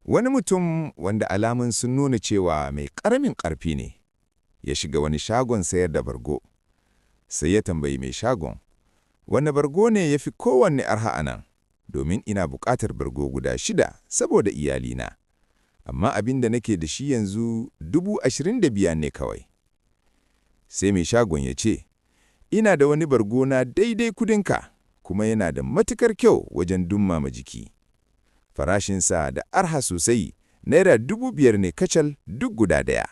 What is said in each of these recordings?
Wani mutum wanda alamun sun nuna cewa mai ƙaramin ƙarfi ne, ya shiga wani shagon sayar da bargo. Sai ya tambayi mai shagon, "Wane bargo ne ya fi kowanne arha a nan? Domin ina buƙatar bargo guda shida saboda iyalina. Amma abin da nake da shi yanzu 25,000 ne kawai." Sai mai shagon ya ce, "Ina da wani bargo na daidai kudinka, kuma yana da matukar kyau wajen dumama jiki. Farashinsa da arha sosai, ₦5,000 ne kacal duk guda ɗaya.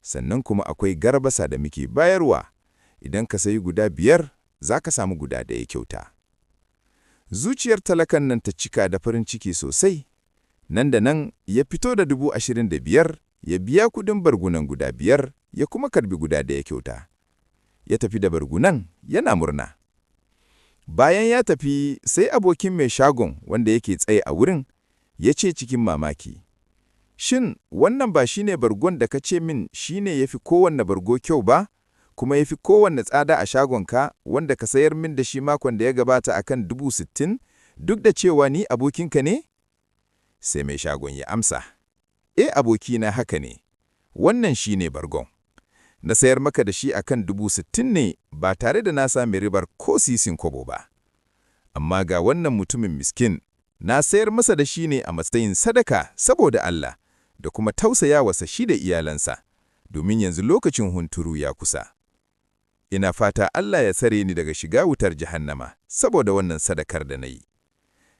Sannan kuma akwai garbasa da muke bayarwa, idan ka sayi guda biyar, za ka samu guda ɗaya kyauta." Zuciyar talakan nan ta cika da farin ciki sosai, nan da nan ya fito da 25,000 ya biya kudin bargunan guda biyar ya kuma karbi guda ɗaya kyauta. Ya tafi da bargunan yana murna. Bayan ya tafi, sai abokin mai shagon wanda yake tsaye a wurin ya ce cikin mamaki, "Shin wannan ba shi ne bargon da ka ce min shi ne ya fi kowanne bargo kyau ba, kuma ya fi kowanne tsada a shagonka, wanda ka sayar min da shi makon da ya gabata a kan 60,000, duk da cewa ni abokinka ne?" Sai mai shagon ya amsa, "E abokina, haka ne, wannan shi ne bargon. Na sayar maka da shi a kan 60,000 ne ba tare da na sami ribar ko sisin kobo ba. Amma ga wannan mutumin miskin, na sayar masa da shi ne a matsayin sadaka saboda Allah da kuma tausayawarsa shi da iyalansa, domin yanzu lokacin hunturu ya kusa. Ina fata Allah ya tsare ni daga shiga wutar jahannama saboda wannan sadakar da na yi.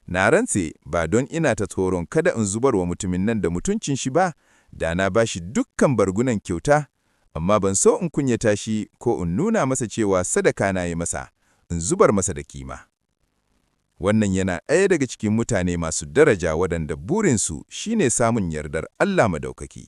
Na rantse ba don ina ta tsoron kada in zubar wa mutumin nan da mutuncin shi ba, da na ba shi dukkan bargunan kyauta, amma ban so in kunyata shi ko in nuna masa cewa sadaka na yi masa, in zubar masa da kima." Wannan yana ɗaya daga cikin mutane masu daraja waɗanda burinsu shine samun yardar Allah Madaukaki.